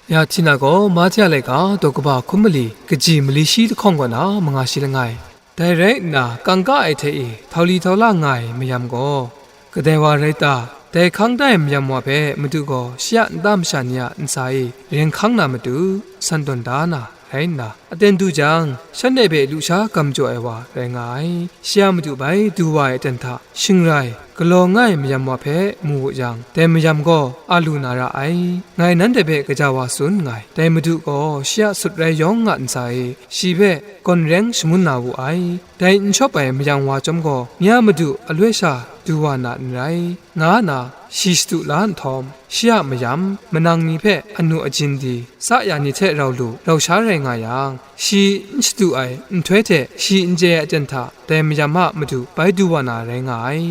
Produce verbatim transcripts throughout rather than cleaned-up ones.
Ya hti na gaw, Mahte a laika daw kaba hkum mali kaji mali shi lahkawng kaw na manga shi langai. Dai rai nna, kangka ai hte e htau li htau la nga ai mayam gaw, kadai wa rai ta? Dai hkang tai mayam wa hpe Madu gaw shi a nta masha ni a ntsa e ren hkang na matu, san tawn da na rai nna, aten du jang, shanhte hpe lusha gam jaw ai wa rai nga ai. Shi a madu bai du wa ai aten hta shingrai, galaw nga ai mayam wa hpe mu wu jang, dai mayam gaw a lu na ra ai. Ngai nanhte hpe kaja wa tsun nngai, dai madu gaw shi a sut rai yawng nga ntsa e, shi hpe gawn reng shangun na wu ai. Dai n shawp ai mayang wa chyawm gaw, nye a madu aloi sha du wa na n rai, nga na shi shadu la nhtawm, shi a mayam, manang ni hpe anu ajin di, sa ya ni hte rau lu, rau sha rai nga yang, shi n shadu ai nhtoi hte shi n chye ai aten hta, dai mayam a madu bai du wa na rai nga ai.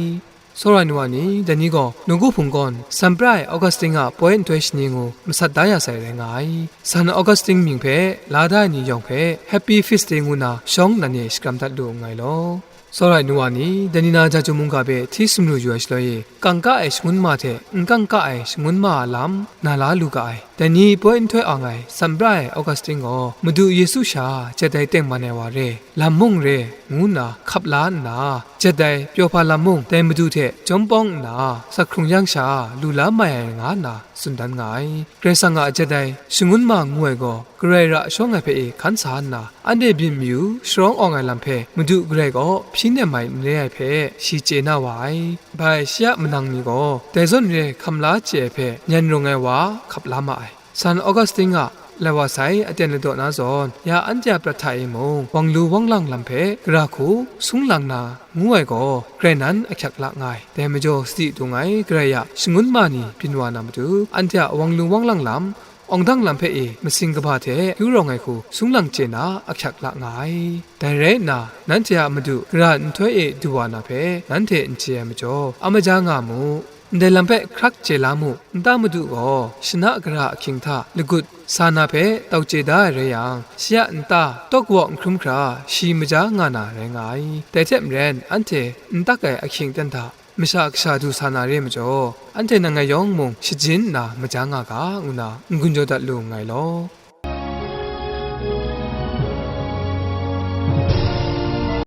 Tsawra ai nu wa ni, dai ni gaw nawku hpung gawn, San Pra ai Augustine a poi nhtoi shani ngu masat da ya sai rai nga ai. San Augustine mying hpe la da ai ni yawng hpe Happy Feast Day ngu na shawng nnan e shakram dat lu nngai law. Tsawra ai nu wa ni, dai ni na Jahtum mungga hpe hti sumru yu ai shaloi e, kangka ai shangun ma hte n kangka ai shangun ma a lam na la lu ga ai. Dai ni poi nhtoi ang ai San Pra ai Augustine gaw Madu Yesu sha jet ai tengman ai wa re, lam mung re, ngu nna hkap la nna, jet ai pyaw hpa lam mung dai Madu hte jawm pawng nna, sak hkrung yang sha lu la mai ai nga nna tsun dan nga ai. Karai Kasang a jet ai shangun ma ngu ai gaw, Karai ra shawng ai hpe e hkan sa nna, anhte byin mayu sharawng awng ai lam hpe Madu Karai gaw hpyi nem ai n re ai hpe shi chye na wa ai. Bai shi a manang ni gaw dai zawn re hkam la chye ai hpe nyan rung ai wa hkap la ma ai. San Augustine a lai wa sai aten ladaw na zawn, ya anhte a prat hta e mung, wang lu wang lang lam hpe gara hku sung lang na ngu ai gaw, grai nan ahkyak la nga ai. Dai majaw, sadi dung ai Karai a shangun ma ni byin wa na matu, anhte a wang lu wang lang lam, awng dang lam hpe e masing kaba hte kyu rawng ai hku sung lang chye na ahkyak la nga ai. Dai rai nna, nanhte a madu gara nhtoi e du wa na hpe nanhte n chye ai majaw, a maja nga mu. Ndai lam hpe hkrak chye la mu, nta madu gaw shana gara ahkying hta lagut sa na hpe tau chye da ai rai yang, shi a nta tawk waw n hkrum hkra shi maja nga na rai nga ai. Dai hte maren, anhte n tak ai ahkying ten hta masha kasha du sa na re ai majaw, anhte nan ngai yawng mung shajin nna maja nga ga, ngu na n-gun jaw dat lu nngai law.